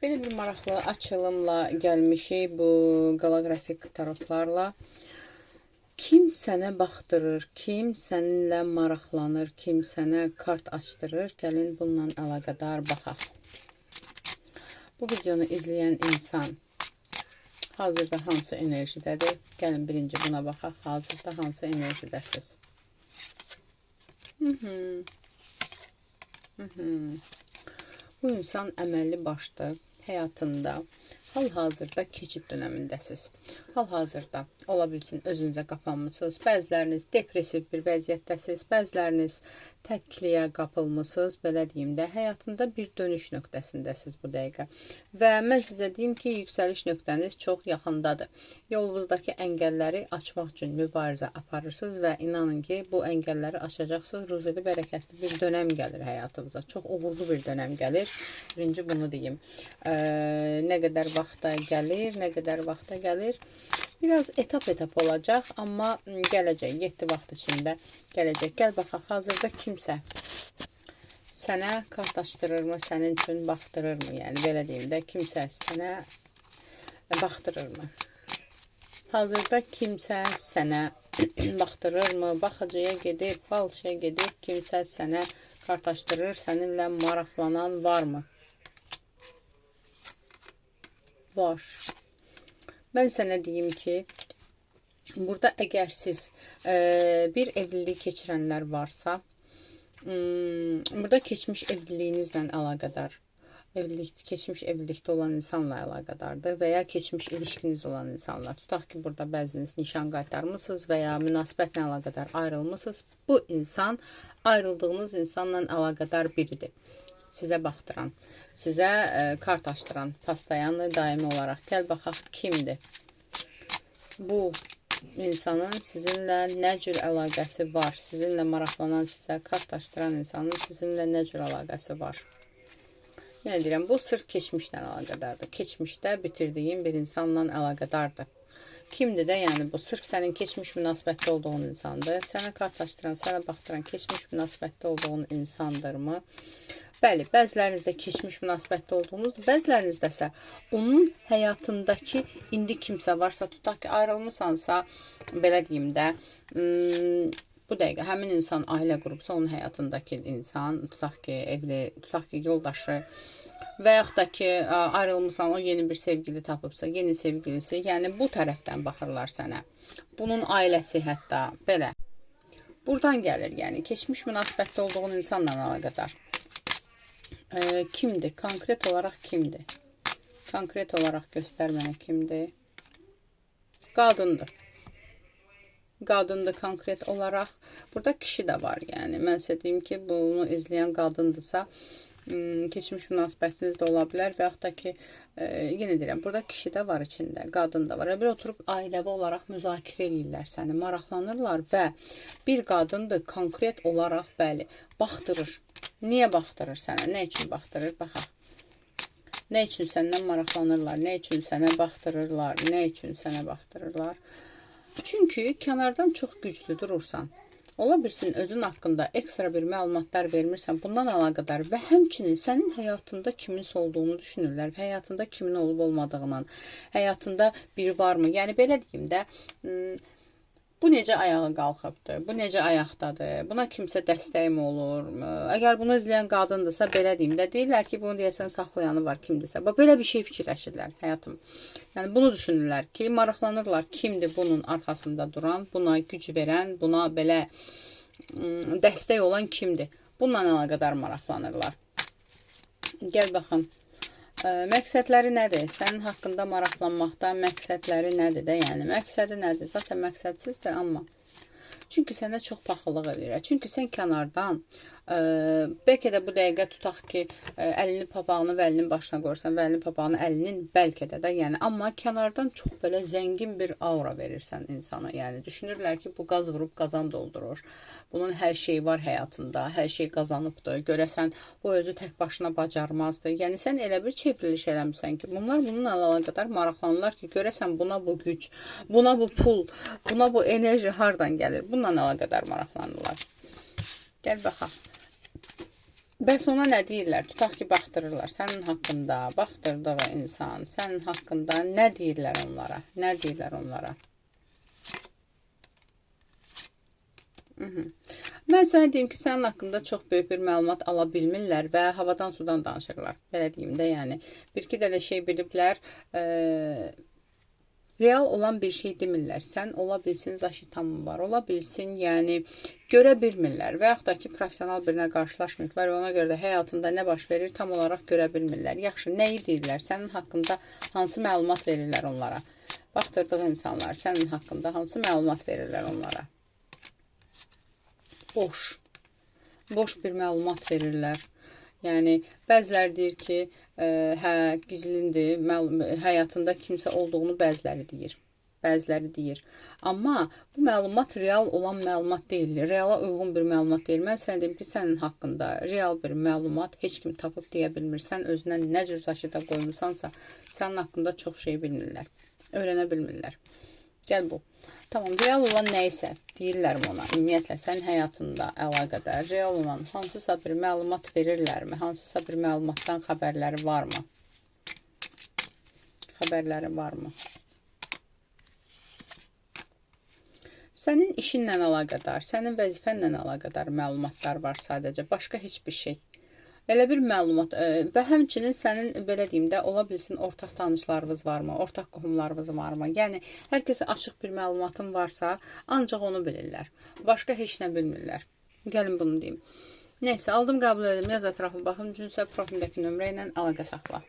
Belə bir maraqlı açılımla gəlmişik bu qoloqrafik tarotlarla. Kim sənə baxdırır, kim səninlə maraqlanır, kim sənə kart açdırır, gəlin bununla əlaqədar baxaq. Bu videonu izləyən insan hazırda hansı enerjidədir? Gəlin birinci buna baxaq. Hazırda hansı enerjidəsiz? Hı -hı. Bu insan əməlli başlı həyatında hal-hazırda keçid dönəmindəsiz. Hal-hazırda ola bilsin özünüzə qapanmısınız. Bəziləriniz depressiv bir vəziyyətdəsiz, bəziləriniz təkliyə qapılmısınız, belə deyim də, həyatında bir dönüş nöqtəsindəsiz bu dəqiqə. Və mən sizə deyim ki, yüksəliş nöqtəniz çox yaxındadır. Yolunuzdakı əngəlləri açmaq üçün mübarizə aparırsınız və inanın ki, bu əngəlləri aşacaqsınız. Ruzili, bərəkətli bir dönəm gəlir həyatınıza. Çox uğurlu bir dönəm gəlir. Birinci bunu deyim. Nə qədər vaxta gəlir, nə qədər vaxta gəlir. Biraz etap-etap olacaq, amma gələcək, 7 vaxt içində gələcək. Gəl baxaq, hazırda kimsə sənə kart açdırırmı, sənin üçün baxdırırmı? Yəni, belə deyim də, kimsə sənə baxdırırmı? Hazırda kimsə sənə baxdırırmı? Baxıcıya gedib, falçıya gedib, kimsə sənə kart açdırır, səninlə maraqlanan varmı? Var. Mən sənə deyim ki, burada əgər siz bir evlilik keçirənlər varsa, burada keçmiş evliliyinizlə əlaqədar, keçmiş evlilikdə olan insanla əlaqədardır və ya keçmiş ilişkiniz olan insanlar. Tutaq ki, burada bəziniz nişan qaytarmısınız və ya münasibətlə əlaqədar ayrılmısınız. Bu insan ayrıldığınız insanla əlaqədar biridir. Sizə baxdıran, sizə kart açdıran, pastayanlı daimi olaraq. Gəl baxaq kimdir? Bu insanın sizinlə nə cür əlaqəsi var? Sizinlə maraqlanan, sizə kart açdıran insanın sizinlə nə cür əlaqəsi var? Yenə deyirəm, bu sırf keçmişlə əlaqədardır. Keçmişdə bitirdiyim bir insanla əlaqədardır. Kimdir də? Yəni bu sırf sənin keçmiş münasibətdə olduğun insandır. Sənə kart açdıran, sənə baxdıran keçmiş münasibətdə olduğun insandırmı? Bəli, bəzilərinizdə keçmiş münasibətdə olduğunuz, bəzilərinizdə isə onun həyatındakı indi kimsə varsa, tutaq ki, ayrılmısansa, belə deyim də, bu dəqiqə həmin insan ailə qurubsa, onun həyatındakı insan, tutaq ki, evli, tutaq ki, yoldaşı və yaxud da ki, ayrılmısan, o yeni bir sevgili tapıbsa, yeni sevgilisi, yəni bu tərəfdən baxırlar sənə. Bunun ailəsi hətta belə. Buradan gəlir, yəni keçmiş münasibətdə olduğun insanla əlaqədar. Kimdir? Konkret olaraq kimdir? Konkret olaraq göstər mənə kimdir? Qadındır. Qadındır konkret olaraq. Burada kişi də var, yəni. Mən sizə deyim ki, bunu izləyən qadındırsa, keçmiş münasibətiniz də ola bilər və yaxud da ki, yenə deyirəm, burada kişi də var içində, qadın da var. Bir oturub ailəvi olaraq müzakirə eləyirlər səni, maraqlanırlar və bir qadındır konkret olaraq, bəli, baxdırır. Niyə baxdırır sənə? Nə üçün baxdırır? Baxaq. Nə üçün səndən maraqlanırlar? Nə üçün sənə baxdırırlar? Nə üçün sənə baxdırırlar? Çünki kənardan çox güclü durursan. Ola bilsin özün haqqında ekstra bir məlumatlar vermirsən bundan əlaqədar və həmçinin sənin həyatında kiminsə olduğunu düşünürlər və həyatında kimin olub olmadığından, həyatında biri varmı? Yəni belə deyim də, bu necə ayağa qalxıbdır, bu necə ayaqdadır, buna kimsə dəstəyim olur? Əgər bunu izləyən qadındırsa, belə deyim də, deyirlər ki, bunu deyəsən saxlayanı var kimdirsə. Bax, belə bir şey fikirləşirlər həyatım. Yəni bunu düşünürlər ki, maraqlanırlar kimdir bunun arxasında duran, buna güc verən, buna belə dəstək olan kimdir? Bununla əlaqədar maraqlanırlar. Gəl baxın. Məqsədləri nədir? Sənin haqqında maraqlanmaqda məqsədləri nədir də? Yəni məqsədi nədir? Zaten məqsədsizdir, amma çünki sənə çox paxıllıq eləyir. Çünki sən kənardan, bəlkə də bu dəqiqə tutaq ki, əlini papağını vəlinin başına qoyursan, vəlinin papağını əlinin bəlkə də, yəni, amma kənardan çox belə zəngin bir aura verirsən insana. Yəni düşünürlər ki, bu qaz vurub qazan doldurur. Bunun hər şeyi var həyatında, hər şey qazanıbdır. Görəsən, o özü tək başına bacarmazdı. Yəni sən elə bir çevriliş eləmisən ki, bunlar bununla əlaqədar maraqlanırlar ki, görəsən buna bu güc, buna bu pul, buna bu enerji hardan gəlir? Bununla əlaqədar maraqlanırlar. Gəl baxaq. Bəs ona nə deyirlər? Tutaq ki, baxdırırlar. Sənin haqqında baxdırdığı insan, sənin haqqında nə deyirlər onlara? Nə deyirlər onlara? Mən sənə deyim ki, sənin haqqında çox böyük bir məlumat ala bilmirlər və havadan sudan danışırlar. Belə deyim də, yəni bir-iki dənə şey biliblər. Real olan bir şey demirlər. Sən ola bilsin zaşitan var, ola bilsin, yəni görə bilmirlər və yaxud da ki, professional birinə qarşılaşmayıblar və ona görə də həyatında nə baş verir tam olaraq görə bilmirlər. Yaxşı, nəyi deyirlər? Sənin haqqında hansı məlumat verirlər onlara? Baxdırdığı insanlar sənin haqqında hansı məlumat verirlər onlara? Boş. Boş bir məlumat verirlər. Yəni bəziləri deyir ki, hə, gizlindir, həyatında kimsə olduğunu bəziləri deyir. Bəziləri deyir. Amma bu məlumat real olan məlumat deyil. Reala uyğun bir məlumat deyil. Mən sənə deyim ki, sənin haqqında real bir məlumat heç kim tapıb deyə bilmir. Sən özünə nə cür zaşida qoymusansa, sənin haqqında çox şey bilmirlər. Öyrənə bilmirlər. Gəl bu. Tamam, real olan nə isə deyirlərmi ona? Ümumiyyətlə, sənin həyatında əlaqədar real olan hansısa bir məlumat verirlərmi? Hansısa bir məlumatdan xəbərləri varmı? Xəbərləri varmı? Sənin işinlə əlaqədar, sənin vəzifənlə əlaqədar məlumatlar var sadəcə, başqa heç bir şey. Elə bir məlumat və həmçinin sənin belə deyim də ola bilsin ortaq tanışlarınız varmı, ortaq qohumlarınız varmı? Yəni hər kəsə açıq bir məlumatın varsa, ancaq onu bilirlər. Başqa heç nə bilmirlər. Gəlin bunu deyim. Nəysə, aldım, qəbul edim. Yaz ətraflı baxım üçünsə profildəki nömrə ilə əlaqə saxla.